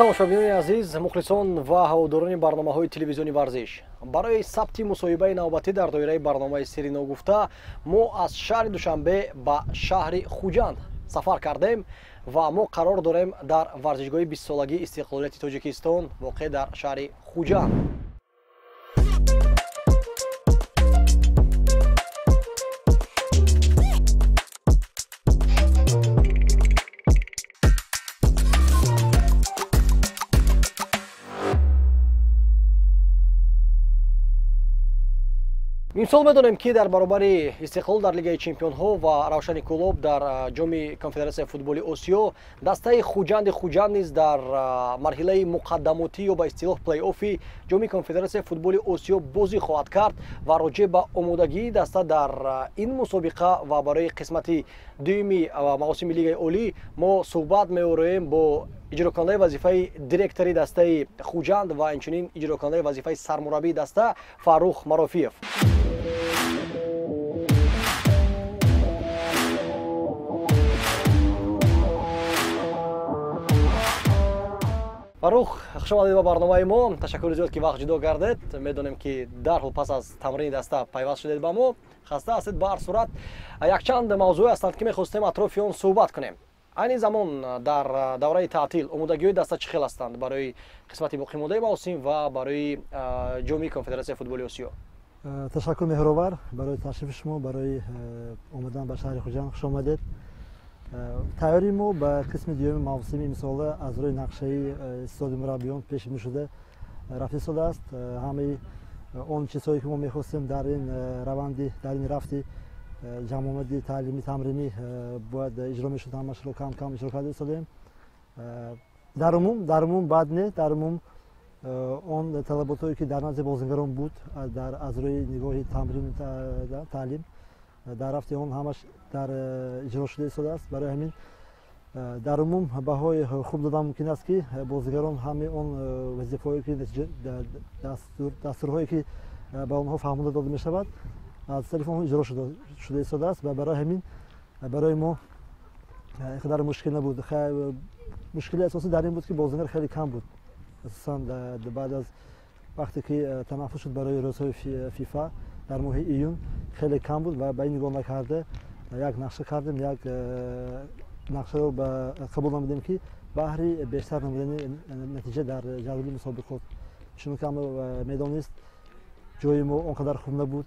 Тамошобинони азиз, мухлисон ва ҳаводорони барномаҳои телевизиони варзиш, барои сабти мусоҳибаи навбатӣ дар доираи барномаи Сирри ногуфта мо аз шаҳри Душанбе ба шаҳри Хуҷанд сафар кардем ва мо қарор дорем дар варзишгоҳи бистсолагии истиқлолияти Тоҷикистон, воқеъ дар шаҳри Хуҷанд. Имсол медонем, ки дар баробари Истиқлол дар Лигаи чемпионҳо ва Равшани Кӯлоб дар ҷоми Конфедератсияи футболи Осиё, дастаи Хуҷанди Хуҷанд низ дар марҳилаи муқаддамотӣ ё ба истилоҳ плей-оффи ҷоми Конфедератсияи футболи Осиё бозӣ хоҳад кард ва роҷеъ ба омодагии даста дар ин мусобиқа ва барои қисмати дуюми мавсими Лигаи Олӣ мо суҳбат меороем бо иҷрокунандаи вазифаи директори дастаи Хуҷанд ва инчунин иҷрокунандаи вазифаи сармураббии даста Фаррух Марофиев. Фаррух, хуш омадед ба барномаи мо. Ташаккури зиёд, ки вақт ҷудо кардед. Медонем, ки дарҳол пас аз тамрини даста пайваст шудед ба мо, хаста ҳастед. Ба ҳар сурат, якчанд мавзӯе ҳастанд, ки мехостем атрофи он суҳбат кунем. Айни замон дар давраи таътил омодагиҳои даста чӣ хел ҳастанд барои қисмати боқимондаи мавсим ва барои ҷоми Конфедератсияи футболи Осиё? Ташаккур, Меҳровар, барои ташрифи шумо, барои омадан ба шаҳри Хуҷанд. Хуш омадед. Тайёрии мо ба қисми дуюми мавсими имсола аз рӯи нақшаи истоди мураббиён пешбинӣ шуда рафта истодааст. Ҳамаи он чизҳое, ки мо мехостем дар ин раванди, дар ин рафти ҷамъомади таълими тамринӣ бояд иҷро мешуд, ҳамашро кам кам иҷро карда истодаем. Дар умум бад не, дар умум он талаботҳое, ки дар назди бозингарон буд, дар аз рӯи нигоҳи тамрин, таълим, дар рафти он ҳамаш дар иҷро шуда истодааст. Барои ҳамин дар умум баҳои хуб додан мумкин аст, ки бозигарон ҳамаи он вазифаҳое, ки дастурҳое, ки ба онҳо фаҳмонда дода мешавад, аз тарафи онҳо иҷро шуда истодааст ва барои ҳамин барои мо ин қадар мушкил набуд. Мушкили асосӣ дар ин буд, ки бозингар хеле кам буд, асосан баъд аз вақте ки танаффус шуд барои рӯзҳои ФИФА дар моҳи июн, хеле кам буд. Ва ба ин нигоҳ накарда, як нақша кардем, як нақшаро қабул намудем, ки баҳри бештар намудани натиҷа дар ҷадвали мусобиқот, чунки ҳама медонист, ҷои мо он қадар хуб набуд,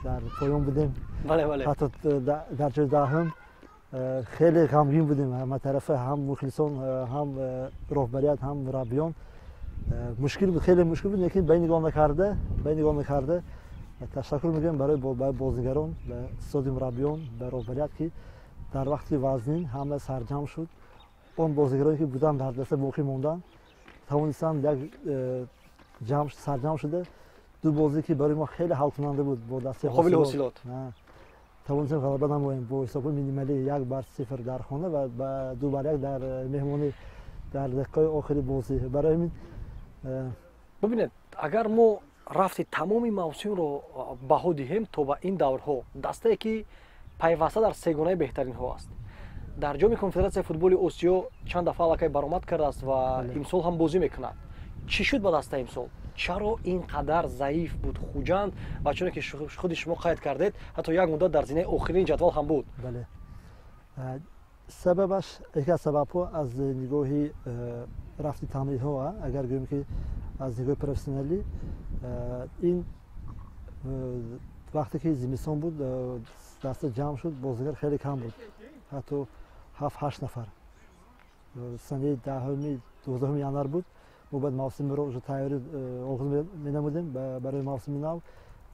дар поён будем, ҳатто дар ҷои 10-ум. Хеле ғамгин будем ҳаматарафа, ҳам мухлисон, ҳам роҳбарият, ҳам мураббиён. Мушкил буд, хеле мушкил буд, лекин ба ин нигоҳ накарда ташаккур мегӯям барои бозигарон, ба истоди мураббиён, ба роҳбарият, ки дар вақти вазнин ҳама сарҷамъ шуд. Он бозигароне, ки буданд, дар даста боқӣ монданд, тавонистанд як сарҷамъ шуда ду бозӣ, ки барои мо хеле ҳалкунанда буд, бо дастаи Ҳосилот тавонистем ғалаба намоем бо ҳисобҳои минималӣ: 1-0 дар хона ва 2-1 дар меҳмонӣ, дар дақиқаи охири бозӣ. Барои ҳамин Бибинед, агар мо рафти тамоми мавсимро баҳо диҳем то ба ин даврҳо, дастае, ки пайваста дар сегонаи беҳтаринҳо аст, дар ҷоми Конфедератсияи футболи Осиё чанд дафъа аллакай баромад кардааст ва имсол ҳам бозӣ мекунад, чӣ шуд ба даста имсол? Чаро ин қадар заиф буд Хуҷанд? Ва чуне ки худи шумо қайд кардед, ҳатто як муддат дар зинаи охирини ҷадвал ҳам буд. Бале, сабабаш, яке аз сабабҳо аз нигоҳи рафти тамринҳо, агар гӯем, ки аз нигоҳи профессионалӣ, ин вақте ки зимистон буд, даста ҷамъ шуд, бозигар хеле кам буд, ҳатто ҳафт ҳашт нафар. Санаи 10-уми, 12-уми январ буд, мо бояд мавсимро уже тайёрӣ оғоз менамудем барои мавсими нав,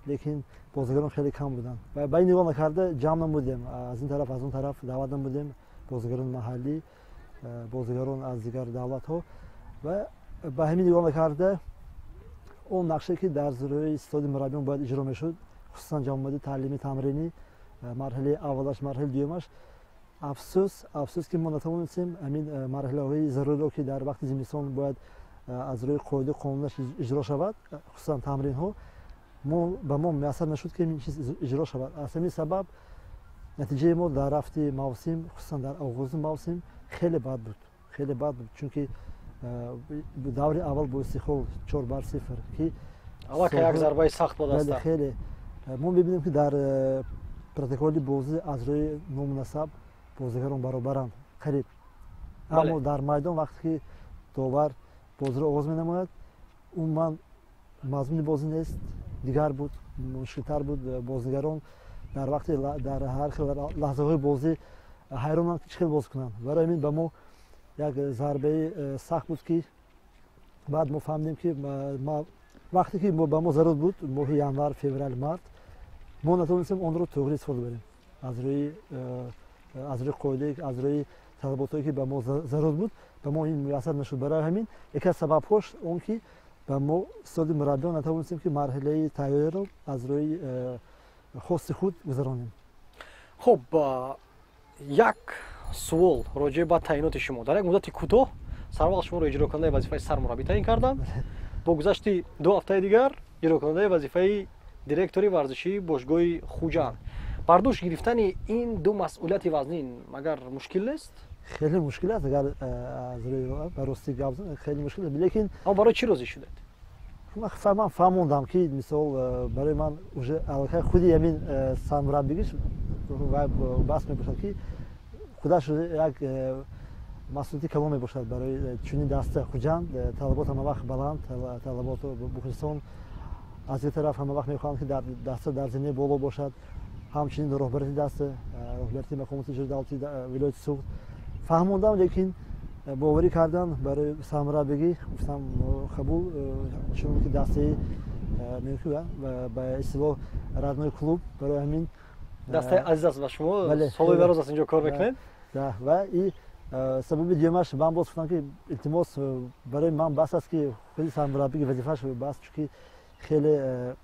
лекин бозигарон хеле кам буданд. Ба ин нигоҳ накарда, ҷамъ намудем, аз ин тараф, аз он тараф даъват намудем бозигарони маҳаллӣ, бозигарон аз дигар давлатҳо. Ва ба ҳамин нигоҳ накарда, он нақше, ки дар рӯи истоди мураббиён бояд иҷро мешуд, хусусан ҷамъомади таълими тамринӣ, марҳилаи аввалаш, марҳилаи дуюмаш, афсӯс, афсӯс, ки мо натавонистем ҳамин марҳилаҳои заруриро, ки дар вақти зимистон бояд аз рӯи қоидаи қонунаш иҷро шавад, хусусан тамринҳо, ба мо муяссар нашуд, ки ин чиз иҷро шавад. Аз ҳамин сабаб натиҷаи мо дар рафти мавсим, хусусан дар оғози мавсим, хеле бад буд, хеле бад буд, чунки Даври аввал бо Истиқлол 4-0, ки аллакай як зарбаи сахт ба даста. Хеле мо мебинем, ки дар протоколи бозӣ аз рӯи ному насаб бозигарон баробаранд қариб, аммо дар майдон вақте ки довар бозиро оғоз менамояд, умуман мазмуни бозӣ нест, дигар буд, мушкилтар буд. Бозигарон дар вақти дар ҳар хел лаҳзаҳои бозӣ ҳайронанд, ки чӣ хел бозӣ кунанд. Барои ҳамин ба мо як зарбаи сахт буд, ки баъд мо фаҳмидем, ки вақте ки ба мо зарур буд, моҳи январ, феврал, март, мо натавонистем онро туғри истифода барем аз рӯи қоида, аз рӯи талаботҳое, ки ба мо зарур буд, ба мо ин муяссар нашуд. Барои ҳамин яке аз сабабҳош он, ки ба мо истоди мураббиён натавонистем, ки марҳилаи тайёриро аз рӯи хости худ гузаронем. Хуб, як суол роҷеъ ба таъиноти шумо. Дар як муддати кӯтоҳ сарвақт шуморо иҷрокунандаи вазифаи сармураббӣ таъин карданд, бо гузашти 2 ҳафтаи дигар иҷрокунандаи вазифаи директори варзишии бошгоҳи Хуҷанд. Бар дӯш гирифтани ин ду масъулияти вазнин магар мушкил нест? Хеле мушкил аст, агар аз рӯи ба ростӣ гап, хеле мушкил аст, лекин Аммо барои чӣ розӣ шудед? Ман фаҳмондам, ки мисол барои ман уже аллакай худи ҳамин сармураббигиш бас мебошад, ки худаш як масъулияти калон мебошад барои чунин даста Хуҷанд. Талабот ҳама вақт баланд, талаботу мухлисон аз як тараф ҳама вақт мехоҳанд, ки дар даста дар зинаи боло бошад, ҳамчунин роҳбарияти даста, роҳбарияти мақомоти иҷрои давлати вилояти Суғд. Фаҳмондам, лекин боварӣ кардан барои сармураббигӣ гуфтам қабул, чун ки дастаи ба истилоҳ родной клуб, барои ҳамин. Дастаи азиз аст ба шумо, солҳои дароз аст инҷо кор мекунед. Ва и сабаби дуюмаш ман боз гуфтам, ки илтимос, барои ман бас аст, ки худи сармураббиги вазифааш бас, чунки хеле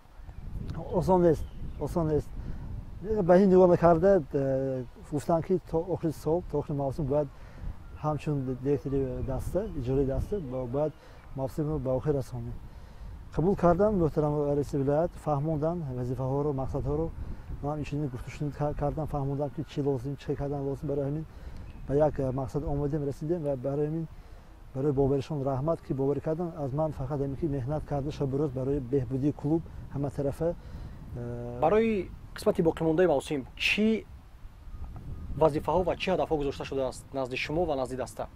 осон нест, осон нест. Ба ин нигоҳ накарда гуфтанд, ки то охири сол, то охири мавсим бояд ҳамчун директори даста, иҷораи даста бояд мавсимро ба охир расонем. Қабул кардам. Муҳтарам раиси вилоят фаҳмонданд вазифаҳоро, мақсадҳоро. Ман инчунин гуфтушунид кардам, фаҳмондам, ки чӣ лозим, чӣ кардан лозим. Барои ҳамин ба як мақсад омадем, расидем ва барои ҳамин барои боваришон раҳмат, ки боварӣ кардан аз ман. Фақат ҳамин ки меҳнат карда шабу рӯз барои беҳбудии клуб ҳаматарафа. Барои қисмати боқимондаи мавсим чӣ вазифаҳо ва чӣ ҳадафҳо гузошта шудааст назди шумо ва назди даста?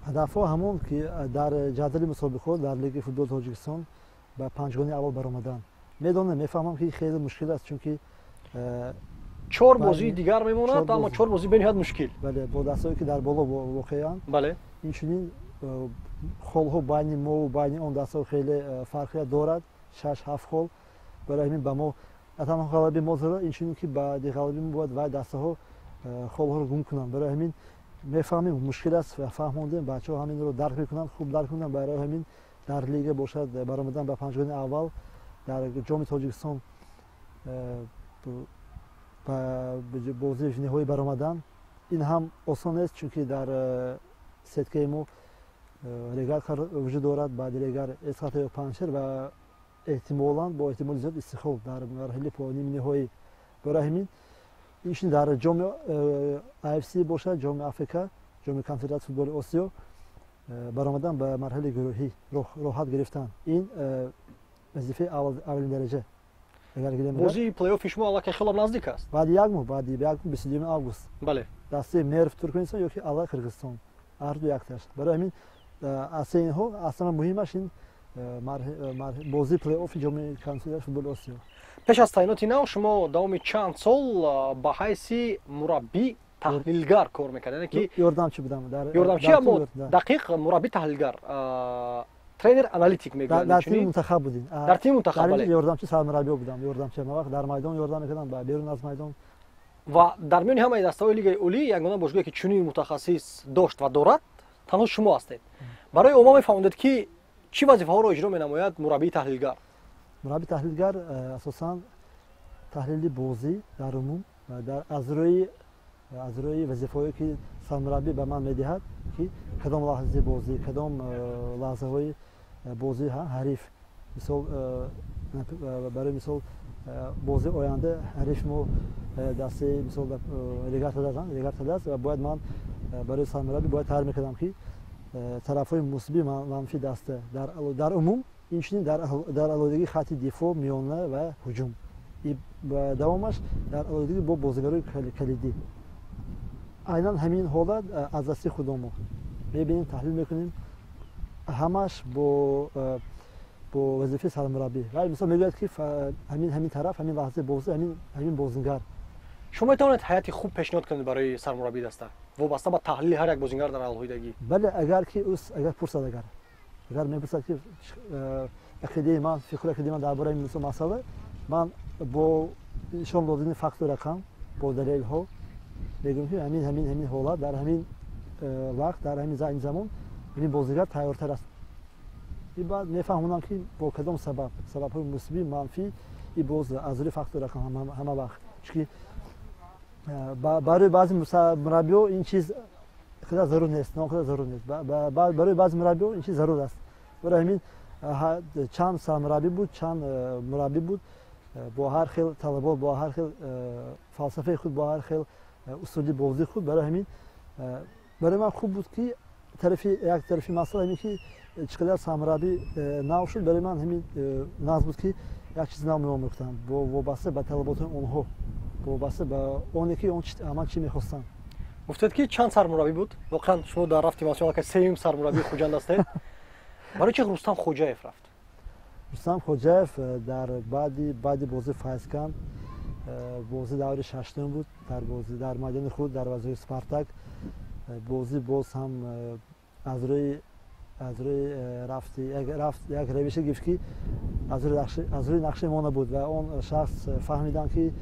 Ҳадафҳо ҳамон, ки дар ҷадвали мусобиқот дар Лигаи футболи Тоҷикистон ба панҷгонаи аввал баромадан. Медонам, мефаҳмам, ки хеле мушкил аст, чунки чор бозии дигар мемонад, аммо чор бозӣ бениҳоят мушкил. Бале, бо дастҳое, ки дар боло воқеанд. Инчунин холҳо байни мову байни он дастҳо хеле фарқият дорад, 6-7 хол. Барои ҳамин ба мо на танҳо ғалаби мо зарур, инчунин ки баъди ғалаби мо бояд вай дастаҳо холҳоро гум кунанд. Барои ҳамин мефаҳмем, мушкил аст ва фаҳмондем, бачаҳо ҳаминро дарк мекунанд, хуб дарк мекунанд. Барои ҳамин дар лига бошад баромадан ба панҷгонаи аввал, дар Ҷоми Тоҷикистон ба бозии ниҳоӣ баромадан, ин ҳам осон нест, чунки дар сеткаи мо Регар вуҷуд дорад, баъди Регар Эсхата ё Панҷшер ва эҳтимолан, бо эҳтимоли зиёд, Истиқлол дар марҳилаи нимниҳоӣ. Барои ҳамин инчунин дар ҷоми AFC бошад, ҷоми Африка, ҷоми Конфедератсияи футболи Осиё баромадан ба марҳилаи гурӯҳӣ, роҳат гирифтан, ин вазифаи аввалин дараҷа. Бозии плейофи шумо аллакай хело наздик аст. Баъди як моҳ, баъди як моҳ, 22 август. Дастаи Мерв Туркманистон ё ки Алай Қирғизистон, ҳарду якташ. Барои ҳамин аз инҳо аслан муҳимаш ин бозии плейофи ҷоми Конфедератсияи футболи Осиё. Пеш аз таъиноти нав шумо давоми чанд сол ба ҳайси мураббӣ таҳлилгар кор мекард, яъне ки ёрдамчи будам. Ёрдамчи, аммо дақиқ мураббӣ таҳлилгар, тренер аналитик мегӯянд. Дар тими мунтахаб будем. Дар тими мунтахаб, бале. Ёрдамчи сармураббиё будам, ёрдамчи, ҳама вақт дар майдон ёрдам мекардам, ба берун аз майдон. Ва дар миёни ҳамаи дастаҳои лигаи олӣ ягона бошгоҳе, ки чунин мутахассис дошт ва дорад, танҳо шумо ҳастед. Барои омма мефаҳмондед, ки чӣ вазифаҳоро иҷро менамояд мураббии таҳлилгар? Мураббии таҳлилгар асосан таҳлили бозӣ дар умум аз рӯи вазифаҳое, ки сармураббӣ ба ман медиҳад, ки кадом лаҳзаи бозӣ, кадом лаҳзаҳои бозии ҳариф, мисол, барои мисол, бозии оянда ҳариф мо дастаи, мисол, Регар-ТадАЗ аст ва бояд ман барои сармураббӣ бояд таҳрир мекардам, ки Тарафҳои мусбӣ, манфӣ даста дар умум, инчунин дар алоҳидагии хатти дифоъ, миёна ва ҳуҷум, давомаш дар алоҳидагӣ бо бозигарои калидӣ. Айнан ҳамин ҳолат аз дасти худо мо мебинем, таҳлил мекунем, ҳамаш бо вазифаи сармураббӣ. Ва мисол мегӯяд, ки ҳамин тараф, ҳамин лаҳзаи бозӣ, ҳамин бозингар. Шумо метавонед ҳайати хуб пешниҳод кунед барои сармураббии даста вобаста ба таҳлили ҳар як бозингар дар алоҳидагӣ? Бале, агар ки агар пурсад, агар мепурсад, ки ақидаи ман, фикру ақидаи ман дар бораи мисол масъала, ман бо нишон додани факту рақам, бо далелҳо мегӯям, ки ҳамин ҳамин ҳамин ҳолат, дар ҳамин вақт, дар ҳамин замон ҳамин бозингар тайёртар аст. И баъд мефаҳмонам, ки бо кадом сабаб, сабабҳои мусбӣ, манфӣ, и боз аз рӯи факту рақам ҳама вақт, чунки барои баъзе мураббиҳо ин чиз қадар зарур нест, он қадар зарур нест. Барои баъзе мураббиҳо ин чиз зарур аст. Барои ҳамин чанд сармураббӣ буд, чанд мураббӣ буд, бо ҳар хел талабот, бо ҳар хел фалсафаи худ, бо ҳар хел усули бозии худ. Барои ҳамин барои ман хуб буд, ки тарафи як тарафи масъала ҳамин, ки чӣ қадар сармураббӣ нав шуд, барои ман ҳамин нағз буд, ки як чиз нав меомӯхтам вобаста ба талаботи онҳо, вобаста ба оне ки ман чӣ мехостам. Гуфтед, ки чанд сармураббӣ буд. Воқеан, шумо дар рафти мавсим аллакай сеюм сармураббии Хуҷанд ҳастед. Барои чи Рустам Хоҷаев рафт? Рустам Хоҷаев дар баъди бозии Файзканд, бозӣ даври шаштум буд, дар бозӣ дар майдони худ дар вазифаи Спартак, бозӣ боз ҳам аз рӯи рафти як равише гирифт, ки аз рӯи нақшаи мо набуд, ва он шахс фаҳмиданд, ки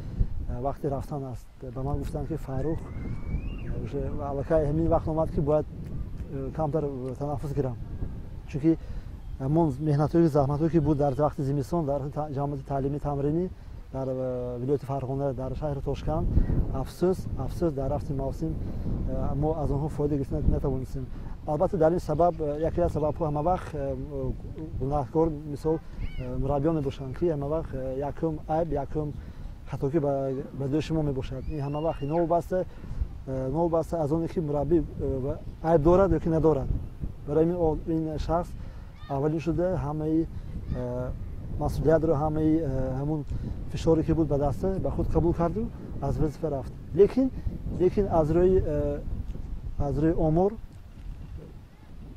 вақти рафтан аст. Ба ман гуфтанд, ки Фаррух, аллакай ҳамин вақт омад, ки бояд камтар танаффус гирам, чунки ҳамон меҳнатҳое, заҳматҳое, ки буд дар вақти зимистон дар ҷамъияти таълимӣ тамринӣ дар вилояти Фарғона, дар шаҳри Тошканд, афсӯс, дар рафти мавсим мо аз онҳо фоида гирифта натавонистем. Албатта, дар ин сабаб, яке аз сабабҳо, ҳама вақт гунаҳкор, мисол, мураббиён мебошанд, ки ҳама вақт якум айб, якум хатокӣ ба дӯши мо мебошад. Ин ҳама вақт новобаста аз оне ки мураббӣ айб дорад ё ки надорад. Барои ин шахс аввалин шуда ҳамаи масъулиятро, ҳамаи ҳамун фишоре, ки буд ба даста, ба худ қабул карду аз вазифа рафт. Лекин аз рӯи омор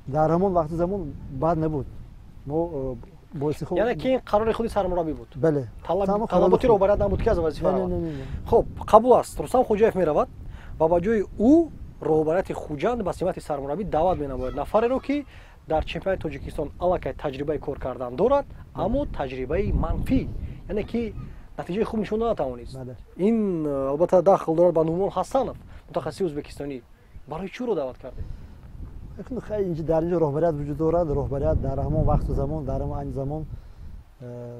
дар ҳамон вақти замон бад набуд. Мо яъне ки ин қарори худи сармураббӣ буд? Бале. Талаботи роҳбарият набуд, ки аз вазифа равад? Хуб, қабул аст. Рустам Хоҷаев меравад ва ба ҷои ӯ роҳбарияти Хуҷанд ба симати сармураббӣ даъват менамояд нафареро, ки дар чемпионати Тоҷикистон аллакай таҷрибаи кор кардан дорад, аммо таҷрибаи манфӣ, яъне ки натиҷаи хуб нишон натавонист. Ин албатта дахл дорад ба Нумон Ҳасанов, мутахассиси ӯзбекистонӣ. Барои чӣ ӯро даъват кардед? Дар инҷо роҳбарият вуҷуд дорад. Роҳбарият дар ҳамон вақту замон, дар ҳамон айни замон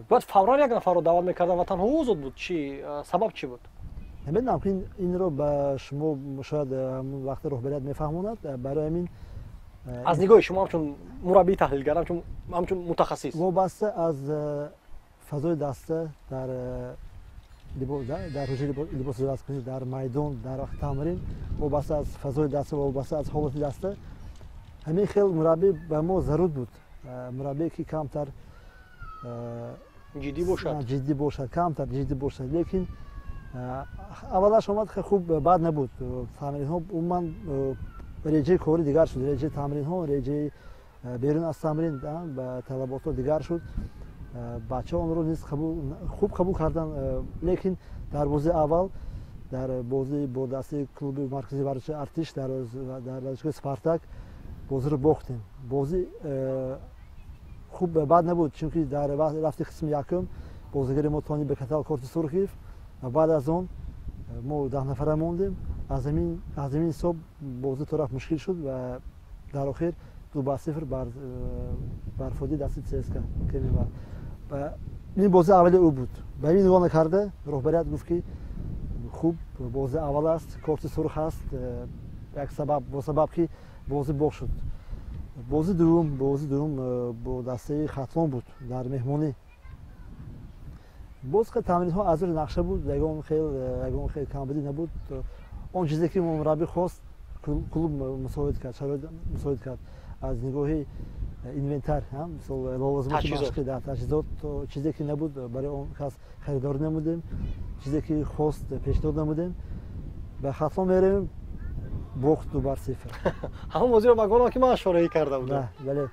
бояд фавран як нафарро даъват мекардам ва танҳо ӯ озод буд. Чи сабаб чӣ буд? Намедонам, ки инро ба шумо шояд ҳамон вақти роҳбарият мефаҳмонад. Барои ҳамин аз нигоҳи шумо, ҳамчун мураббии таҳлилгар, ҳамчун мутахассис. Вобаста аз фазои даста дар ҳуҷраи либоси ивазкунӣ, дар майдон, дар вақти тамрин, вобаста аз фазои даста, вобаста аз ҳолати даста, ҳамин хел мураббӣ ба мо зарур буд. Мураббие, ки камтар ҷиддӣ бошад. Ҷиддӣ бошад, камтар ҷиддӣ бошад. Лекин аввалаш омад, хуб бад набуд. Тамринҳо умуман реҷаи кори дигар шуд, реҷаи тамринҳо, реҷаи берун аз тамрин ба талаботҳо дигар шуд. Бачаҳо онро низ хуб қабул карданд. Лекин дар бозии аввал, дар бозӣ бо дастаи клуби марказии варзиши Артиш дар варзишгоҳи Спартак, бозиро бохтем. Бозӣ хуб бад набуд, чунки дар рафти қисми якум бозигари мо Тони Бекатал корти сурх гирифт ва баъд аз он мо 10 нафара мондем. Аз ҳамин ҳисоб бозӣ то рафт мушкил шуд ва дар охир 2-0 бар фоидаи дасти ЦСКА. Ин бозии аввали ӯ буд. Ба ин нигоҳ накарда, роҳбарият гуфт, ки хуб, бозии аввал аст, корти сурх аст, як сабаб, бо сабаб ки бозӣ бох шуд. Бозии дуюм бо дастаи Хатлон буд дар меҳмонӣ. Боз тамринҳо аз рӯи нақша буд, ягон хел камбудӣ набуд. Он чизе, ки мураббӣ хост, клуб мусоид кард, шароит мусоид кард. аз нигоҳи инвентар, мисол лавозимоти машқӣ, таҷҳизот, чизе ки набуд барои он кас харидорӣ намудем, чизе ки хост пешниҳод намудем. Ба Хатлон меравем, бохт 2-0. Ҳамон бозиро ба гумонам ки ман шораӣ карда будам. Бале,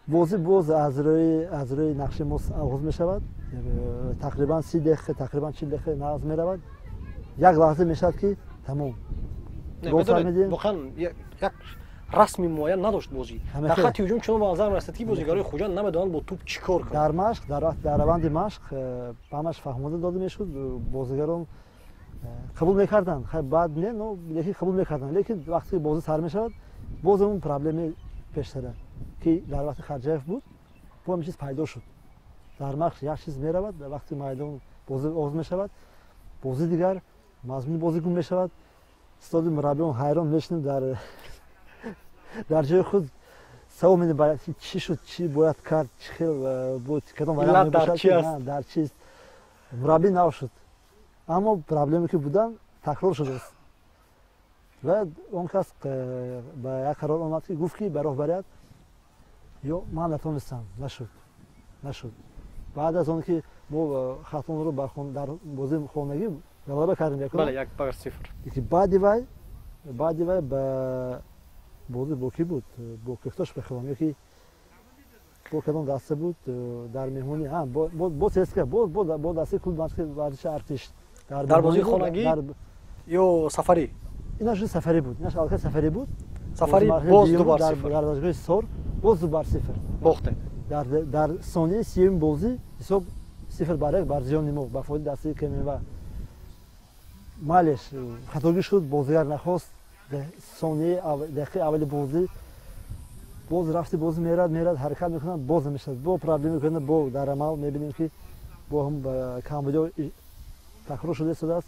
бозӣ боз аз рӯи нақшаи мо оғоз мешавад. Тақрибан 30 дақиқа, тақрибан 40 дақиқа нағз меравад. Як лаҳза мешавад ки тамом. Воқеан як расми муайян надошт бозӣ. Дар хатти ҳуҷум чунон ба назар мерасад ки бозигарои Хуҷанд намедонанд бо тӯб чӣ кор кунанд. Дар машқ, дар раванди машқ ҳамаш фаҳмода дода мешуд, бозигарон қабул мекарданд. Баъд не, но лекин қабул мекарданд. Лекин вақте ки бозӣ сар мешавад, боз он проблеми пештара ки дар вақти Харҷаев буд, бо ҳамин чиз пайдо шуд. Дар машқ як чиз меравад, дар вақти майдон бозӣ оғоз мешавад, бозӣ дигар, мазмуни бозӣ гум мешавад. Истоди мураббиён ҳайрон мешунем дар ҷои худ, савол медиҳем, чӣ шуд, чӣ бояд кард, чӣ хел буд, кадом вариант мебошад, дар чист. Мураббӣ нав шуд, аммо проблеме ки буданд такрор шудааст. Ва он кас ба як қарор омад ки гуфт ки ба роҳбарият ё ман натонистам, нашуд, нашуд. Баъд аз он ки мо Хатлонро дар бозии хонагӣ ғалаба кардем, 1-0. Баъди вай ба бозӣ бо кӣ буд? Бо Кӯктош бихоҳам ё ки бо кадом даста буд дар меҳмонӣ? Бо ЦСКА, бо дастаи клуби варзиши Артиш. Дар бозии хонагӣ ё сафарӣ? Инаш сафарӣ буд, инаш аллакай сафарӣ буд. Сафарӣ боз 2-0. Дар варзишгоҳи Сор боз 2-0 бохтем. Дар сонияи сеюми бозӣ ҳисоб 0-1 бар зиёни мо, ба фоидаи дастаи КМВ. Малеш хатогӣ шуд, бозигар нахост. Сонияи дақиқаи аввали бозӣ боз рафти бозӣ мерад, мерад, ҳаракат мекунад, боз намешавад. Бо проблема мекунад, бо дар амал мебинем ки бо ҳам камбудиҳо такрор шуда истодааст.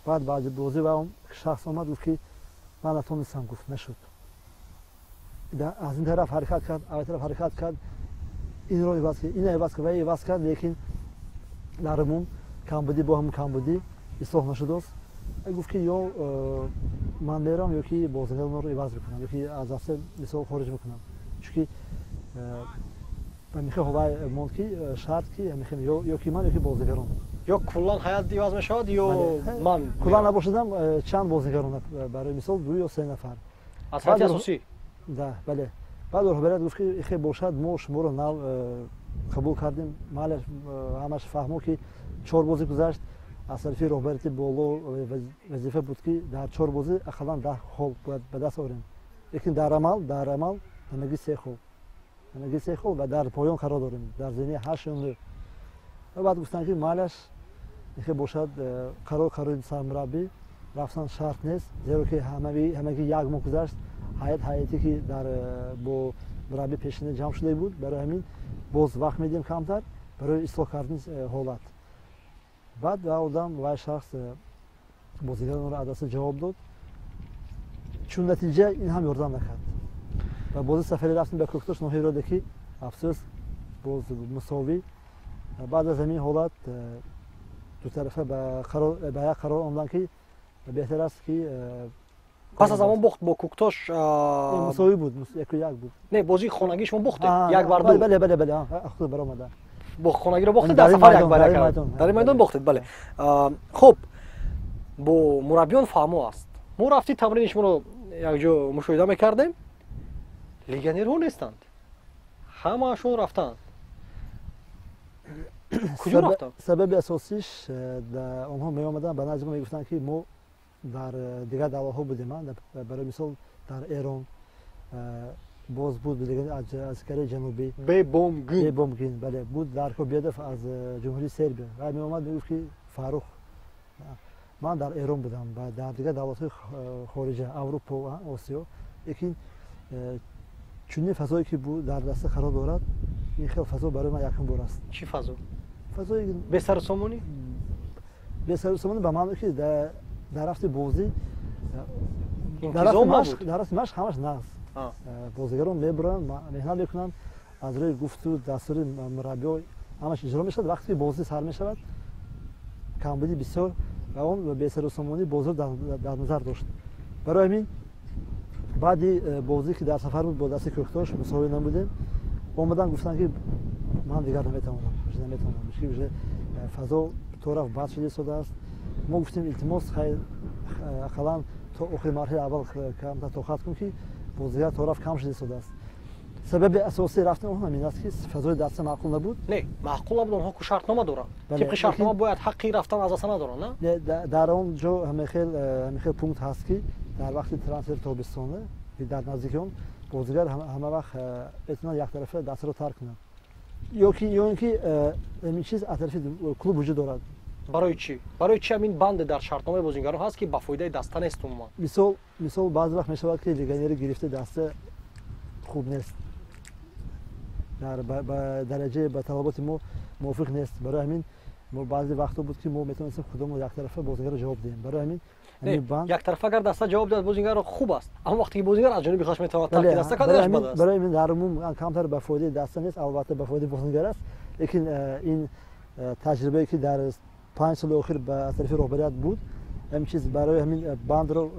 Баъд баъди бозӣ ва он шахс омад, гуфт ки ман натонистам, гуфт нашуд. Аз ин тараф ҳаракат кард, аз тараф ҳаракат кард, инро иваз кард, инро иваз кард ва иваз кард, лекин дар умум камбудӣ бо ҳам камбудӣ ислоҳ нашудааст. Гуфт ки ё ман мерам ё ки бозигаронро иваз мекунам, ё ки аз даста мисол хориҷ мекунам. Чунки ба михе ҳовай монд ки шарт ки ё ки ман ё ки бозигарон. Ё куллан ҳаят иваз мешавад ё ман? Куллан набошадам чанд бозигарон, барои мисол 2 ё 3 нафар. Аз ҳайати асосӣ? Да, бале. Баъд роҳбарият гуфт ки ихе бошад, мо шуморо нав қабул кардем, малеш ҳамаш фаҳмо ки 4 бозӣ гузашт. Аз тарафи роҳбарияти боло вазифа буд ки дар 4 бозӣ ақаллан 10 хол бояд ба даст орем. Лекин дар амал ҳамагӣ 3 хол. Ҳамагӣ 3 хол ва дар поён қарор дорем, дар зинаи 8 ё 9. Ва баъд гуфтанд ки малаш ихе бошад, қарори сармураббӣ рафтан шарт нест, зеро ки ҳамагӣ як моҳ гузашт. Ҳайате ки дар бо мураббӣ пешина ҷамъ шуда буд, барои ҳамин боз вақт медиҳем камтар барои ислоҳ кардани ҳолат. Баъд ва одам вай шахс бозигаронро аз даста ҷавоб дод, чун натиҷа ин ҳам ёрдам накард. Ва бозии сафарӣ рафтем ба Кӯктош ноҳияи Рӯдакӣ, афсӯс боз мусовӣ. Баъд аз ҳамин ҳолат дутарафа ба як қарор омаданд ки беҳтар аст ки пас аз ҳамон бохт бо Кӯктош мусовӣ буд, 1-1 буд. Не, бозии хонагӣ шумо бохтед 1-2. Бале, бале, бале, худ баромада. Бо хонагиро бохтед, дар сафар 1-1. Дар ин майдон бохтед, бале. Хуб, бо мураббиён фаҳмо аст. Мо рафти тамрини шуморо якҷо мушоҳида мекардем. Легионерҳо нестанд, ҳамаашон рафтанд. Куҷо рафтанд? Сабаби асосиш онҳо меомаданд ба назди мо мегуфтанд ки мо дар дигар давлатҳо будем, барои мисол дар Эрон боз буд аз Кореяи Ҷанубӣ, Бебомгин, бале, буд Дарко Бедов аз Ҷумҳурии Сербия. Ва меомад мегуфт ки Фаррух, ман дар Эрон будам ва дар дигар давлатҳои хориҷа, Аврупо, Осиё, лекин чунин фазое ки дар даста қарор дорад, ин хел фазо барои ман якум бор аст. Чӣ фазо? Фазои бесарусомонӣ? Бесарусомонӣ ба маъно ки дар рафти бозӣ, дар рафти машқ ҳамаш нағз. Бозигарон мебуранд, меҳнат мекунанд, аз рӯи гуфту дастури мураббиҳо ҳамаш иҷро мешавад. Вақте ки бозӣ сар мешавад, камбудӣ бисёр ва он бесарусомонӣ бозиро дар назар дошт. Барои ҳамин Баъди бозӣ, ки дар сафар буд бо дасти Кӯктош, мусовӣ намудем, омадан, гуфтанд, ки ман дигар наметавонам, наметавонам, ки уже фазо то рафт бад шуда истодааст. Мо гуфтем: илтимос, хайр, ақаллан то охири марҳилаи аввал камтар тоқат кун, ки бозигар то рафт кам шуда истодааст. Сабаби асосии рафтани он ҳамин аст, ки фазои даста маъқул набуд. Не, маъқул набуд, онҳо ку шартнома доранд. Тибқи шартнома бояд ҳаққи рафтан аз даста надоранд, на? Дар он ҷо ҳамихел пункт ҳаст, ки дар вақти трансфери тобистона, дар наздики он, бозигар ҳама вақт метавонад яктарафа дастаро тарк кунад ё ин ки ҳамин чиз аз тарафи клуб вуҷуд дорад. Барои чӣ, барои чӣ ҳамин банде дар шартномаи бозигарон ҳаст, ки ба фоидаи даста нест умуман? Мисол, баъзе вақт мешавад, ки легионери гирифта даста хуб нест, дар ба дараҷаи ба талаботи мо мувофиқ нест. Барои ҳамин мо баъзе вақтҳо буд, ки мо метавонистем худамон яктарафа бозигарро ҷавоб диҳем. Барои ҳамин яктарафа агар даста ҷавоб диҳад бозигарро, хуб аст, аммо вақте ки бозигар аз ҷониби худаш метавонад тарки даста кардаш, бад аст. Барои ҳамин дар умум камтар ба фоидаи даста нест, албатта, ба фоидаи бозингар аст, лекин ин таҷрибае, ки дар 5 соли охир аз тарафи роҳбарият буд, ҳамин чиз, барои ҳамин бандро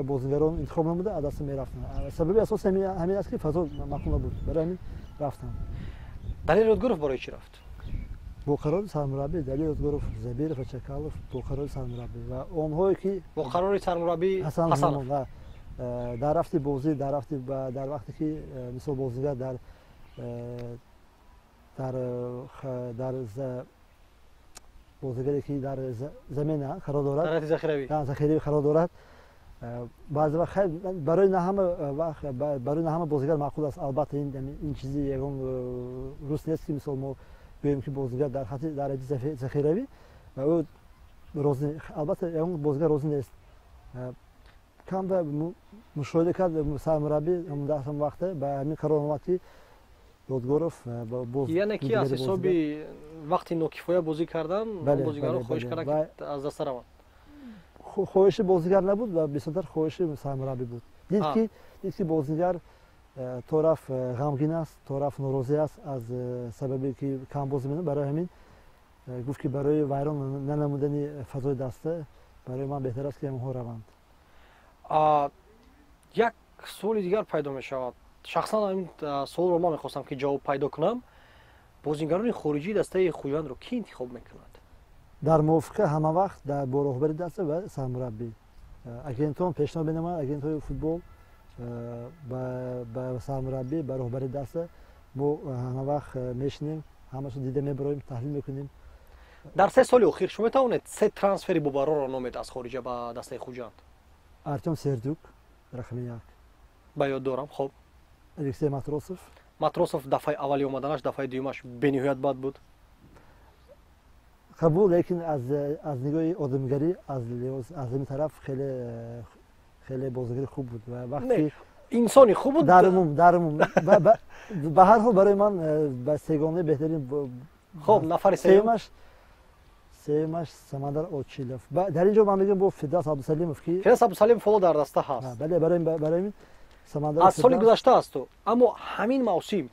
бозингарон интихоб намуда, аз даста мерафтанд. Сабаби асоси ҳамин аст, ки фазо маъқул набуд, барои ҳамин рафтанд. Далер Ёдгоров барои чӣ рафт? Бо қарори сармураббӣ. Далер Ёдгоров, Забиров ва Чакалов бо қарори сармураббӣ ва онҳое, ки Бо қарори сармураббӣ Ҳасанов. Дар рафти бозӣ, дар рафти, дар вақте ки мисол бозигар дар бозигаре, ки дар замена қарор дорад, захиравӣ қарор дорад, баъзе вақт барои на ҳама вақт, барои на ҳама бозигар маъқул аст. Албатта, ин чизи ягон рус нест, ки мисол мо гӯем, ки бозигар дар хати дар ҳайати захиравӣ ва ӯ розӣ, албатта, ягон бозигар розӣ нест. Камда мушоҳида кард сармураббӣ, ҳам вақте ба ҳамин қарор омад, ки Ёдгоров боз Яъне ки аз ҳисоби вақти нокифоя бозӣ кардан бозигарро хоҳиш кард, ки аз даста раванд? Хоҳиши бозигар набуд ва бисёртар хоҳиши сармураббӣ буд. Дид, ки бозигар то рафт ғамгин аст, то рафт норозӣ аст аз сабабе, ки кам бозӣ менамуд. Барои ҳамин гуфт, ки барои вайрон нанамудани фазои даста барои ман беҳтар аст, ки онҳо раванд. Як суоли дигар пайдо мешавад. Шахсан ин суолро ман мехостам, ки ҷавоб пайдо кунам: бозингарони хориҷии дастаи Хуҷандро кӣ интихоб мекунад? Дар мувофиқа ҳама вақт бо роҳбари даста ва сармураббӣ. Агентон пешниҳод менамоянд, агентҳои футбол ба сармураббӣ, ба роҳбари даста. Мо ҳама вақт мешинем, ҳамашо дида мебароем, таҳлил мекунем. Дар 3 соли охир шумо метавонед се трансфери бобарорро номед аз хориҷа ба дастаи Хуҷанд? Артем Сердюк, рақами як. Ба ёд дорам, хоб. Алексей Матросов. Матросов дафъаи аввали омаданаш, дафъаи дуюмаш бениҳоят бад буд. Қабул, лекин аз нигоҳи одамгарӣ, аз ҳамин тараф хеле хеле бозигари хуб буд ва вақте Инсони хуб буд. Дар умум, ба ҳар ҳол, барои ман ба сегонаи беҳтарин. Хоб, нафари сеюмаш, Самандар Очилов. Дар ин ҷо ман мегӯям бо Фирдавс Абдусалимов, ки Фирдавс Абдусалимов ҳоло дар даста ҳаст. Бале, барои Самандар аз соли гузашта асту, аммо ҳамин мавсим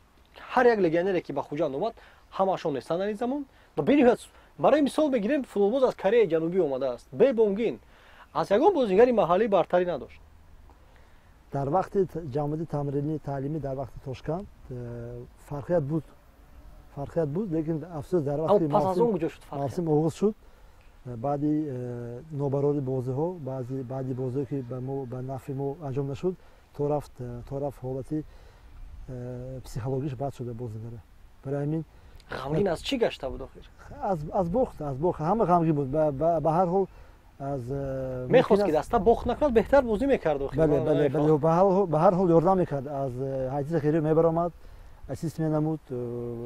ҳар як легионере, ки ба Хуҷанд омад, ҳамаашон нестанд дар ин замон ва бениҳоят. Барои мисол мегирем, футболбоз аз Кореяи Ҷанубӣ омадааст, Бебонгин, аз ягон бозигари маҳаллӣ бартарӣ надошт. Дар вақти ҷамъоти тамринӣ, таълимӣ, дар вақти Тошканд фарқият буд, фарқият буд, лекин афсӯс, дар вақти мавсим оғоз шуд, баъди нобарори бозиҳо, баъди бозиҳо, ки ба нафъи мо анҷом нашуд, то рафт ҳолати психологиш бад шуда бозигара. Барои ҳамин Ғамгин аз чӣ гашта буд охир? Аз бохт, аз бохт ҳама ғамгин буд. Ба ҳар ҳол аз Мехост, ки даста бохт накунад, беҳтар бозӣ мекард охир. Бале, бале, бале, ба ҳар ҳол ёрдам мекард, аз ҳайати захирӣ мебаромад, ассист менамуд,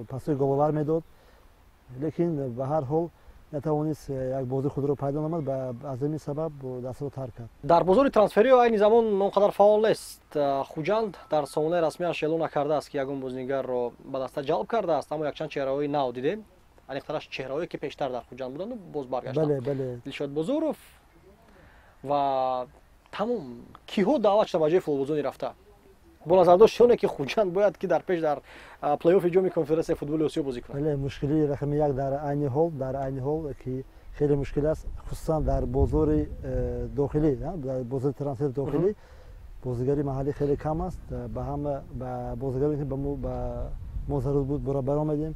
пасои головар медод, лекин ба ҳар ҳол натавонист як бозии худро пайдо намуд. Аз ҳамин сабаб дастаро тарк кард. Дар бозори трансферио айни замон он қадар фаъол нест Хуҷанд. Дар сомонаи расмиаш эълон накардааст, ки ягон бозигарро ба даста ҷалб кардааст, аммо якчанд чеҳраҳои нав дидем, аниқтараш чеҳраҳое, ки пештар дар Хуҷанд буданду боз баргаштанд: Дилшод Бозуров ва тамом. Киҳо даъват шуда ба ҷои футболбозони рафта, бо назардошти оне ки Хуҷанд бояд ки дар пеш дар плейофи Ҷоми Конфедератсияи футболи Осиё бозӣ кунад? Бале, мушкилии рақами як дар айни ҳол, ки хеле мушкил аст, хусусан дар бозори дохилӣ, дар бозори трансфери дохилӣ. Бозигари маҳаллӣ хеле кам аст. Ба ҳама ба бозигароне ки ба мо зарур буд баромадем,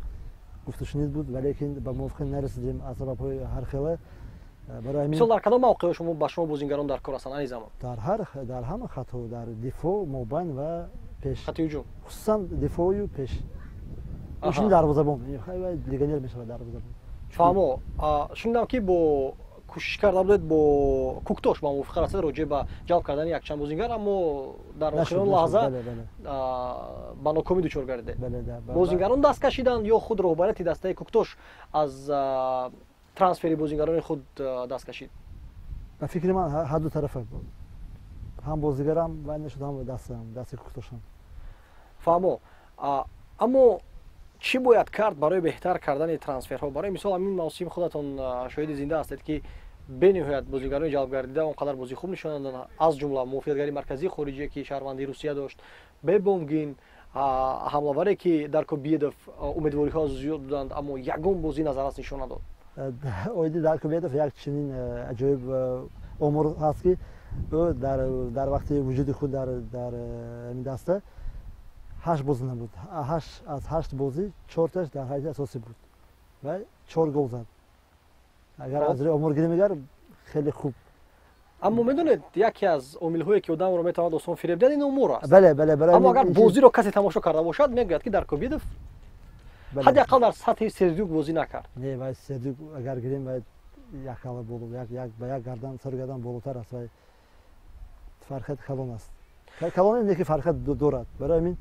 гуфтушунид буд, валекин ба мувофиқа нарасидем аз сабабҳои ҳархела. Мисол, дар кадом мавқеъ шумо ба шумо бозингарон дар кор ҳастанд ани замон? Дар ҳама хатҳо, дар дифоъ, мобайн ва пеш. Хати ҳуҷум? Хусусан дифоъю пеш. Инчунин дарвозабон, легионер мешавад дарвозабон. Фаҳмо. Шунидам, ки бо кӯшиш карда будед бо Куктош ба мувофиқа расид роҷеъ ба ҷалб кардани якчанд бозингар, аммо дар охирон лаҳза ба нокомӣ дучор гардидед. Бозингарон даст кашиданд ё худ роҳбарияти дастаи Куктош аз трансфери бозингарони худ даст кашид? Ба фикри ман, ҳар ду тарафа, ҳам бозигарам вай нашуд, ҳам дасти Куктошам. Фаҳмо. Аммо чӣ бояд кард барои беҳтар кардани трансферҳо? Барои мисол, ҳамин мавсим худатон шоҳиди зинда ҳастед, ки бениҳоят бозигарони ҷалбгардида он қадар бозии хуб нишон доданд, аз ҷумла муофиқатгари марказии хориҷие, ки шаҳрванди Русия дошт, Бебонгин, ҳамлаваре, ки Даркобиедов, умедвориҳо зиёд буданд, аммо ягон бозӣ назаррас нишон надод. Оиди Даркобиедов як чунин аҷоиб омор ҳаст, ки ӯ дар вақти вуҷуди худ дар ҳамин даста ҳашт бозӣ набуд. Аз ҳашт бозӣ чорташ дар ҳайати асосӣ буд ва чор гол зад. Агар аз рӯи омор гирем, агар хеле хуб. Аммо медонед, яке аз омилҳое, ки одамро метавонад осон фиреб диҳад, ин омор аст. Бале, бале. Аммо агар бозиро касе тамошо карда бошад, мегӯяд, ки Даркобиедов ҳадди ақал дар сатҳи Сердюк бозӣ накард. Не, вай Сердюк агар гирем, вай як ҳала боло, ба як гардан, сару гардан болотар аст. Вай фарқият калон аст, калон не, ки фарқият дорад. Барои ҳамин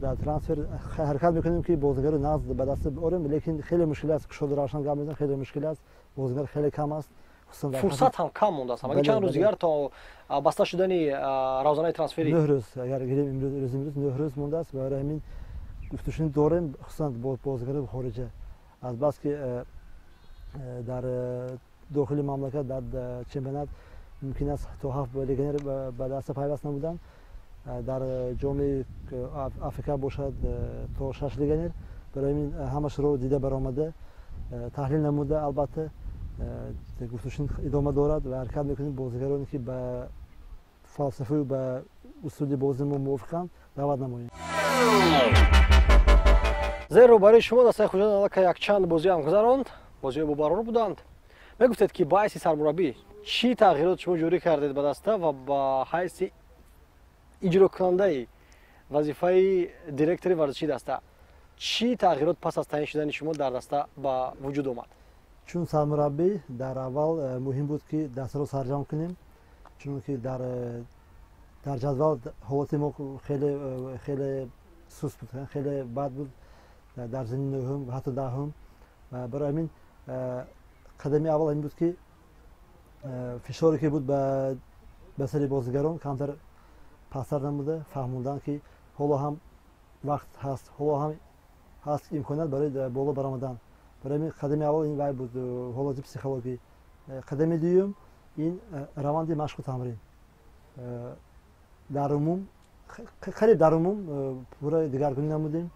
дар трансфер ҳаракат мекунем, ки бозигаро нағз ба даст орем, лекин хеле мушкил аст. Кушоду равшан гап мезанам, хеле мушкил аст, бозигар хеле кам аст. Фурсат ҳам кам мондааст, ҳамаги чанд рӯз дигар то баста шудани равзанаи трансферӣ. 9 рӯз агар гирем, имрӯз 9 рӯз мондааст. Барои ҳамин гуфтушунид дорем, хусусан бо бозигарои хориҷа, аз бас ки дар дохили мамлакат дар чемпионат мумкин аст то ҳафт легионер ба даста пайваст намуданд, дар ҷоми Африка бошад то шаш легионер. Барои ҳамин ҳамашро дида баромада, таҳлил намуда, албатта, гуфтушунид идома дорад ва ҳаракат мекунем бозигароне, ки ба фалсафаю ба усули бозии мо мувофиқанд, даъват намоем. Зеро барои шумо дастаи Хуҷанд аллакай якчанд бозиам гузаронд, бозиҳои бобарор буданд. Мегуфтед, ки ба ҳайси сармураббӣ чӣ тағйирот шумо ҷорӣ кардед ба даста ва ба ҳайси иҷрокунандаи вазифаи директори варзишии даста чӣ тағйирот пас аз таъин шудани шумо дар даста ба вуҷуд омад? Чун сармураббӣ дар аввал муҳим буд, ки дастаро сарҷамъ кунем, чунки дар ҷадвал ҳолати мо хеле хеле суст буд, хеле бад буд, дар зини нӯҳум ва ҳатто 10-ум. Барои ҳамин қадами аввал ин буд, ки фишоре, ки буд ба сари бозигарон, камтар пасттар намуда, фаҳмондан, ки ҳоло ҳам вақт ҳаст, ҳоло ҳам ҳаст имконият барои боло баромадан. Барои ҳамин қадами аввал ин вай буд, ҳолати психологӣ. Қадами дуюм ин раванди машқу тамрин дар умум, қариб дар умум пурра дигаргунӣ намудем,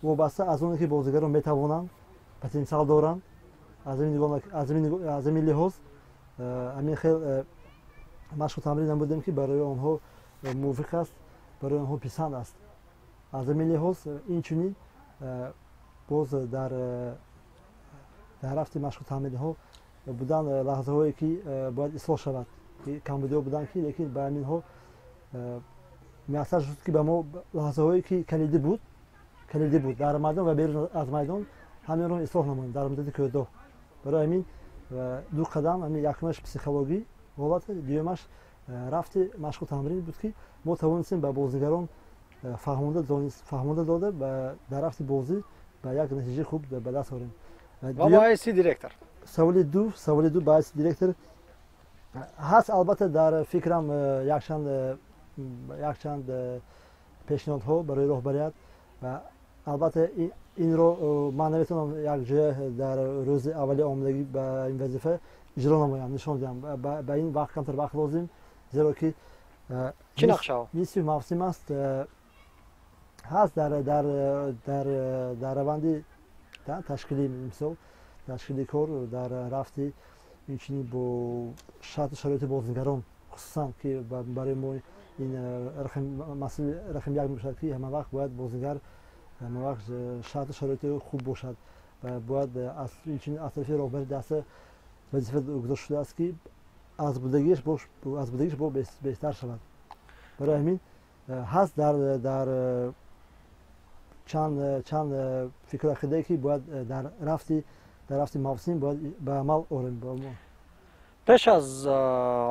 вобаста аз оне ки бозигарон метавонанд, потенсиал доранд. Аз ҳамин лиҳоз ҳамин хел машқу тамрин намудем, ки барои онҳо мувофиқ аст, барои онҳо писанд аст. Аз ҳамин лиҳоз инчунин боз дар рафти машқу тамринҳо буданд лаҳзаҳое, ки бояд ислоҳ шавад, камбудиҳо буданд, ки лекин ба ҳаминҳо муяссар шуд, ки ба мо лаҳзаҳое, ки калидӣ буд дар майдон ва берун аз майдон, ҳаминро ислоҳ намоем дар муддати кӯтоҳ. Барои ҳамин ду қадам, ҳамин якумаш психологӣ ҳолат, дуюмаш рафти машқу тамрин буд, ки мо тавонистем ба бозигарон фаҳмонда дода, дар рафти бозӣ ба як натиҷаи хуб ба даст орем. Ва ба ҳайси директор? Саволи ду, ба ҳайси директор ҳаст, албатта, дар фикрам якчанд пешниҳодҳо барои роҳбарият ва албатта инро ман наметавонам якҷоя дар рӯзи аввали омодагӣ ба ин вазифа иҷро намоям, нишон диҳам. Ба ин вақт камтар вақт лозим, зеро ки чӣ нақшаҳо? Нисфи мавсим аст. Ҳаст дар раванди ташкили, мисол, ташкили кор дар рафти, инчунин бо шарту шароити бозигарон. Хусусан ки барои мо ин масъали рақами як мебошад, ки ҳама вақт бояд бозигар ҳама вақт шарту шароити хуб бошад ва бояд инчунин аз тарафи роҳбари даста вазифа гузошта шудааст, ки аз будагиаш бо беҳтар шавад. Барои ҳамин ҳаст дар чанд фикру ақидае, ки бояд дар рафти мавсим бояд ба амал орем. Пеш аз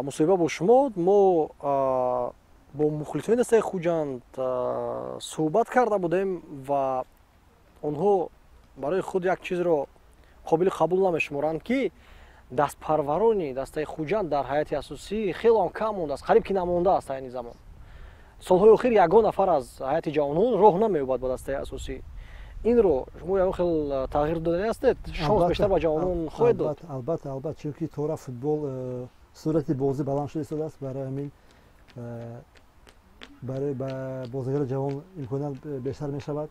мусоҳиба бо шумо мо бо мухлисони дастаи Хуҷанд суҳбат карда будем ва онҳо барои худ як чизро қобили қабул намешуморанд, ки дастпарварони дастаи Хуҷанд дар ҳайати асосӣ хело кам мондааст, қариб ки намондааст. Айни замон солҳои охир ягон нафар аз ҳайати ҷавонон роҳ намеёбад ба дастаи асосӣ. Инро шумо ягон хел тағйир додани ҳастед? Шонс бештар ба ҷавонон хоҳед дод? Албатта, албатта, чунки тора футбол суръати бозӣ баланд шуда истодааст. Барои ҳамин барои бозигари ҷавон имконият бештар мешавад.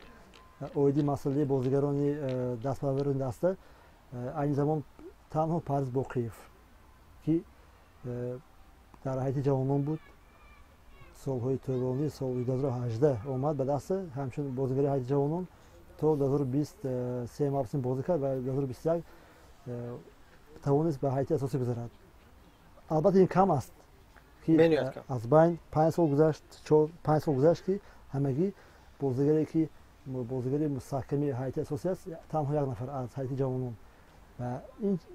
Оиди масъалаи бозигарони дастпарварони даста айни замон танҳо Парвиз Боқиев, ки дар ҳайати ҷавонон буд, солҳои тӯлонӣ, соли 2018 омад ба даста ҳамчун бозигари ҳайати ҷавонон, то 2023 мавсим бозӣ кард ва 2021 тавонист ба ҳайати асосӣ гузарад. Албатта, ин кам аст, ки аз байн 5 сол гузашт, 5 сол гузашт, ки ҳамагӣ бозигаре, ки бозигари мустаҳками ҳайати асосӣ аст, танҳо як нафар аз ҳайати ҷавонон. Ва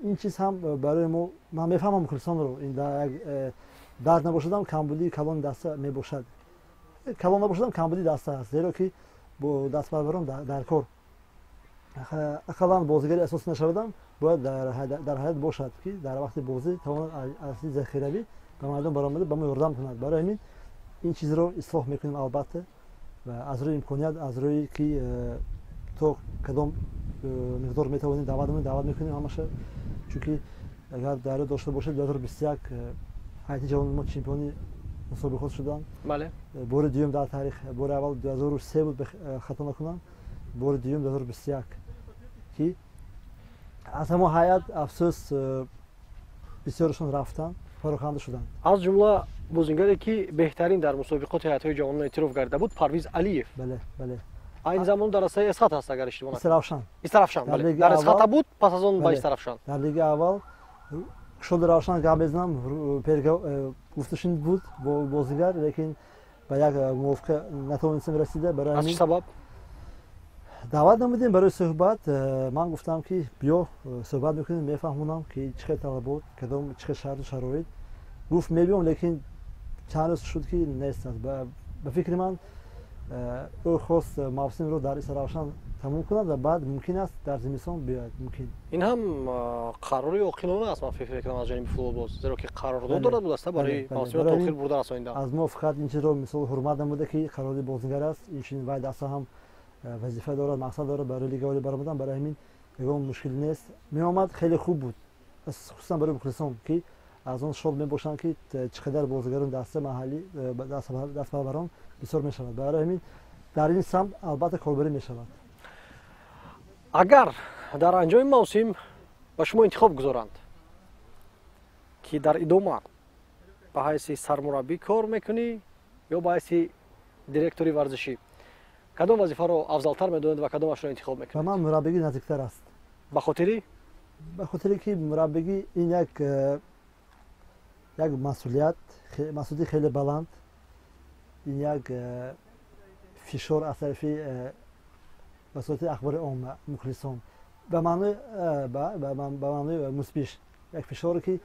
ин чиз ҳам барои мо, ман мефаҳмам мухлисонро, ин дар як дард набошадам камбудии калони даста мебошад. Калон набошадам камбудии даста аст, зеро ки бо дастпарварон дар кор ақаллан бозигари асосӣ нашавадам, бояд дар ҳаят бошад, ки дар вақти бозӣ тавонад аз захиравӣ ба мардум баромада ба мо ёрдам кунад. Барои ҳамин ин чизро ислоҳ мекунем, албатта, ва аз рӯи имконият, аз рӯи ки то кадом миқдор метавонем даъват мекунем ҳамаша. Чунки агар дар ёд дошта бошед, 2021 ҳайати ҷавони мо чемпиони мусобиқот шуданд. Бори дуюм дар таърих, бори аввал 2003 буд, хато накунам, бори дуюм 2021, ки аз ҳамон ҳайат афсӯс бисёрашон рафтанд, пароканда шуданд. Аз ҷумла бозингаре, ки беҳтарин дар мусобиқоти ҳайатҳои ҷавонон эътироф гардида буд, Парвиз Алиев. Бале, бале. Айни замон дар дастаи Эсхат ҳаст, агар иштибоҳ накунам. Истаравшан. Истаравшан, бале. Дар Эсхата буд, пас аз он ба Истаравшан. Дар лиги аввал шуд Равшан гап мезанам, гуфтушунид буд бо бозигар, лекин ба як мувофиқа натавонистем расида. Барои аз чӣ сабаб? Даъват намудем барои суҳбат. Ман гуфтам, ки биё суҳбат мекунем, мефаҳмонам, ки чӣ хел талабот, кадом чӣ хел шарту шароит. Гуфт мебиём, лекин чанд рӯз шуд, ки нест аст. Ба фикри ман ӯ хост мавсимро дар Истаравшан тамом кунад ва баъд мумкин аст дар зимистон биёяд. Мумкин. Ин ҳам қарори оқилона аст, ман фикр мекунам, аз ҷониби футболбоз, зеро ки қарордод дорад будаста барои мавсимро то охир бурда расонидан. Аз мо фақат ин чизро мисол ҳурмат намуда, ки қарори бозингар аст, инчунин вай даста ҳам вазифа дорад, мақсад дорад барои лигаи олӣ баромадан. Барои ҳамин ягон мушкил нест. Меомад, хеле хуб буд, хусусан барои мухлисон, ки аз он шод мебошанд, ки чӣ қадар бозигарон даста маҳаллӣ дастпарварон бисёр мешавад. Барои ҳамин дар ин самт албатта корбарӣ мешавад. Агар дар анҷоми мавсим ба шумо интихоб гузоранд, ки дар идома ба ҳайси сармураббӣ кор мекунӣ ё ба ҳайси директори варзишӣ, кадом вазифаро афзалтар медонед ва кадомашро интихоб мекунед? Ба ман мураббигӣ наздиктар аст. Ба хотири? Ба хотире ки мураббигӣ ин як масъулият, масъулияти хеле баланд, ин як фишор аз тарафи васоити ахбори омма, мухлисон, ба маънои мусбиш як фишоре, ки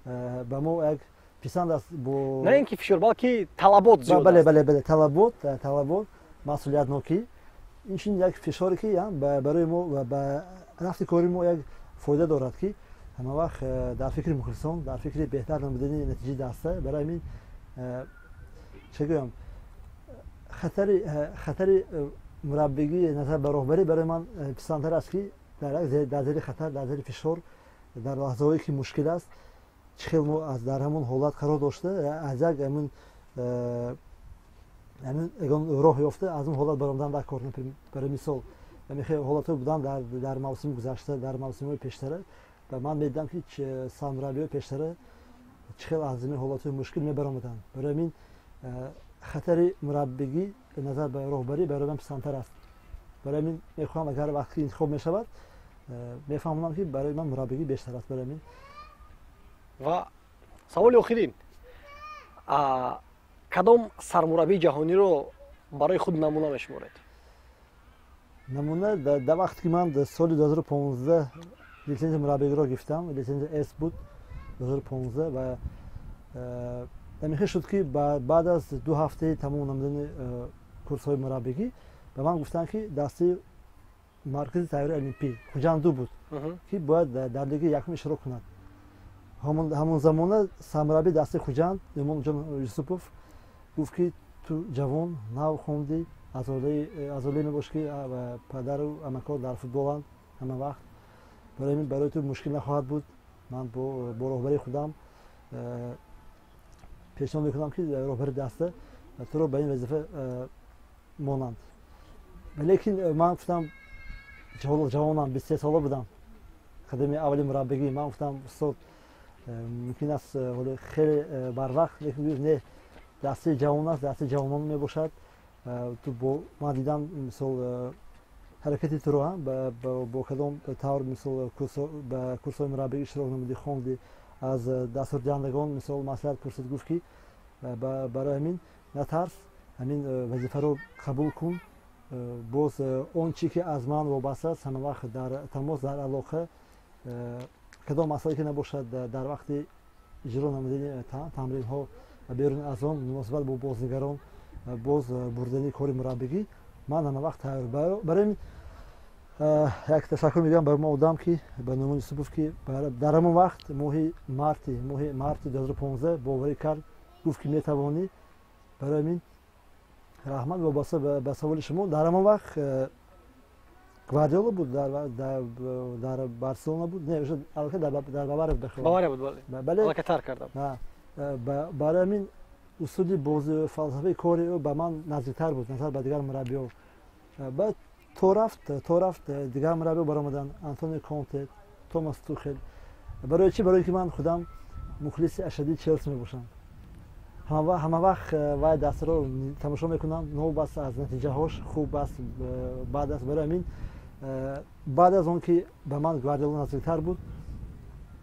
ба мо як писанд аст. Бо на ин ки фишор, балки талабот зиёд. Бале, бале, бале, талабот, масъулиятнокӣ, инчунин як фишоре, ки барои мо ва ба рафти кори мо як фоида дорад, ки ҳама вақт дар фикри мухлисон, дар фикри беҳтар намудани натиҷаи даста. Барои ҳамин чӣ гӯям, хатари мураббигӣ назар ба роҳбарӣ барои ман писандтар аст, ки дар зери хатар, дар зери фишор, дар лаҳзаҳое ки мушкил аст, чӣ хел мо дар ҳамон ҳолат қарор дошта, аз як ҳамин ягон роҳ ёфта аз он ҳолат баромадан дар кор. Барои мисол, ҳолатҳое буданд дар мавсими гузашта, дар мавсимҳои пештара, ва ман медидам, ки сармураббиҳои пештара Чӣ хел аз ин ҳолатҳои мушкил мебаромаданд. Барои ҳамин хатари мураббигӣ назар ба роҳбарӣ барои ман писандтар аст. Барои ҳамин мехоҳам, агар вақте интихоб мешавад, мефаҳмонам, ки барои ман мураббигӣ бештар аст. Барои ҳамин. Ва саволи охирин: кадом сармураббии ҷаҳониро барои худ намуна мешуморед? Намуна, дар вақте ки ман соли 2015 литсензияи мураббигиро гирифтам, литсензия С буд 2015, ва дамихел шуд, ки баъд аз 2 ҳафтаи тамом намудани курсҳои мураббигӣ ба ман гуфтанд, ки дастаи маркази тайёрии олимпӣ Хуҷанду буд, ки бояд дар лигаи якум иштирок кунад. Ҳамон замона сармураббии дастаи Хуҷанд Имомҷон Юсупов гуфт, ки ту ҷавон, нав хондӣ, аз оилае мебошӣ, ки падару амакҳо дар футболанд ҳама вақт, барои ҳамин барои ту мушкил нахоҳад буд. Ман бо роҳбарии худам пешниҳод мекунам, ки роҳбари даста туро ба ин вазифа монанд. Лекин ман гуфтам, ҷавонам, 23 сола будам, қадами аввали мураббигӣ. Ман гуфтам: «Устод, мумкин аст ҳоло хеле барвақт». Лекин гуфт: «Не, дастаи ҷавон аст, дастаи ҷавонон мебошад. Ту бо ман дидам, мисол, ҳаракати туро, бо кадом тавр, мисол, ба курсҳои мураббигӣ иштирок намудӣ, хондӣ», аз дастурдиҳандагон, мисол, маслиҳат пурсид. Гуфт, ки барои ҳамин натарс, ҳамин вазифаро қабул кун. Боз он чӣ ки аз ман вобаста аст, ҳама вақт дар тамос, дар алоқа, кадом масъалае ки набошад, дар вақти иҷро намудани тамринҳо ва берун аз он, муносибат бо бозигарон, боз бурдани кори мураббигӣ, ман ҳама вақт тайёр. Барои ҳамин як ташаккур мегӯям ба мо одам, ки ба Нумон Юсупов, ки дар ҳамон вақт, моҳи марти 2015, боварӣ кард, гуфт, ки метавонӣ. Барои ҳамин раҳмат. Вобаста ба саволи шумо, дар ҳамон вақт Гвардиола буд, дар Барселона буд, не, уже аллакай дар Бавария буд. Бавария буд, бале, аллакай тарк кардам. Барои ҳамин усули бози, фалсафаи кори ӯ ба ман наздиктар буд назар ба дигар мураббиҳо. Баъд то рафт дигар мураббиҳо баромаданд: Антонио Конте, Томас Тухел. Барои чӣ? Барои ки ман худам мухлиси ашаддии Челси мебошам. Ҳама вақт вай дастаро тамошо мекунам, новобаста аз натиҷаҳош, хуб аст, бад аст. Барои ҳамин баъд аз он ки ба ман Гвардиола наздиктар буд,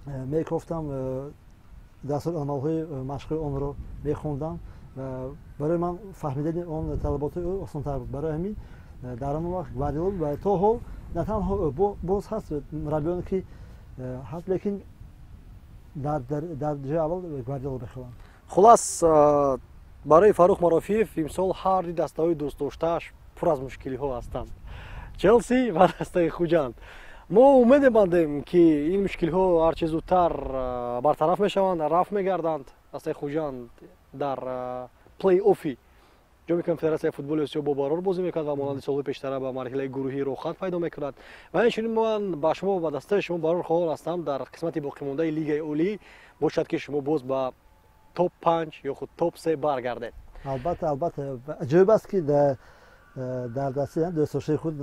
мекофтам, дастурамалҳои машқии онро мехондам. Барои ман фаҳмидани он талаботи ӯ осонтар буд. Барои ҳамин дар он вақт Гвардиола ва то ҳол на танҳо, боз ҳаст мураббиёне, ки ҳаст, лекин дар ҷои аввал Гвардиола мехоҳам. Хулас, барои Фаррух Марофиев имсол ҳар ду дастаҳои дӯстдоштааш пур аз мушкилиҳо ҳастанд: Челси ва дастаи Хуҷанд. Мо умед мебандем, ки ин мушкилиҳо ҳарчи зудтар бартараф мешаванд, рафт мегарданд. Дастаи Хуҷанд дар плей-оффи Ҷоми Конфедератсияи футболи Осиё бо барор бозӣ мекунад ва монанди солҳои пештара ба марҳилаи гурӯҳӣ роҳхат пайдо мекунад. Ва инчунин ман ба шумо ва дастаи шумо барор хоҳон ҳастам дар қисмати боқимондаи Лигаи Олӣ. Бошад, ки шумо боз ба топ 5 ё худ топ 3 баргардед. Албатта, албатта. Аҷоиб аст, ки дар дастаи дӯстдоштаи худ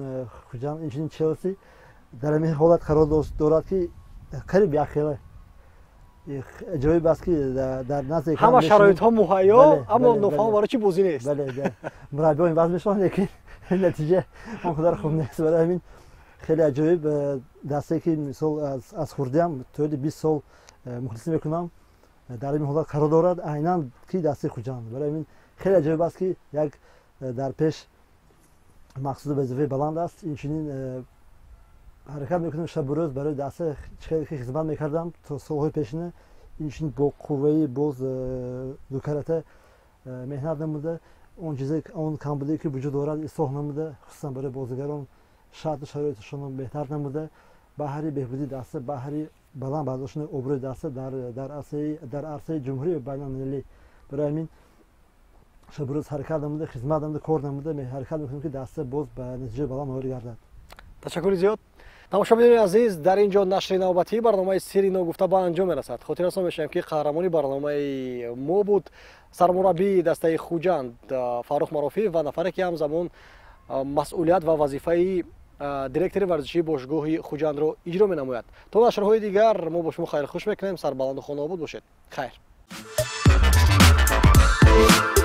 Хуҷанд, инчунин Челси дар ҳамин ҳолат қарор дорад, ки қариб якхела. Аҷоиб аст, ки дар назди ҳама шароитҳо муҳайё, аммо нофаҳм, барои чӣ бозӣ нест. Бале, мураббиҳо иваз мешаванд, лекин натиҷа он қадар хуб нест. Барои ҳамин хеле аҷоиб, дастае ки, мисол, аз хурдиам тӯли 20 сол мухлисӣ мекунам, дар ин ҳолат қарор дорад, айнан ки дастаи Хуҷанд. Барои ҳамин хеле аҷоиб аст, ки як дар пеш мақсуду вазифаи баланд аст. Инчунин ҳаракат мекунем шабу рӯз барои даста, чӣ хеле ки хизмат мекардам то солҳои пешина, инчунин бо қувваи боз дукарата меҳнат намуда, он чизе, он камбудие ки вуҷуд дорад, ислоҳ намуда, хусусан барои бозигарон шарту шароиташонро беҳтар намуда, баҳри беҳбудии даста, баҳри баланд бардоштани обрӯи даста дар арсаи ҷумҳурӣ ва байналмилалӣ. Барои ҳамин шабу рӯз ҳаракат намуда, хизмат намуда, кор намуда, ҳаракат мекунем, ки даста боз ба натиҷаи баланд ноил гардад. Ташаккури зиёд. Тамошобинони азиз, дар ин ҷо нашри навбатии барномаи «Сирри ногуфта» ба анҷом мерасад. Хотиррасон мешавем, ки қаҳрамони барномаи мо буд сармураббии дастаи Хуҷанд Фаррух Марофиев ва нафаре, ки ҳамзамон масъулият ва вазифаи директори варзишии бошгоҳи Хуҷандро иҷро менамояд. То нашрҳои дигар мо бо шумо хайрхуш мекунем. Сарбаланду хонаобод бошед. Хайр. Thank you.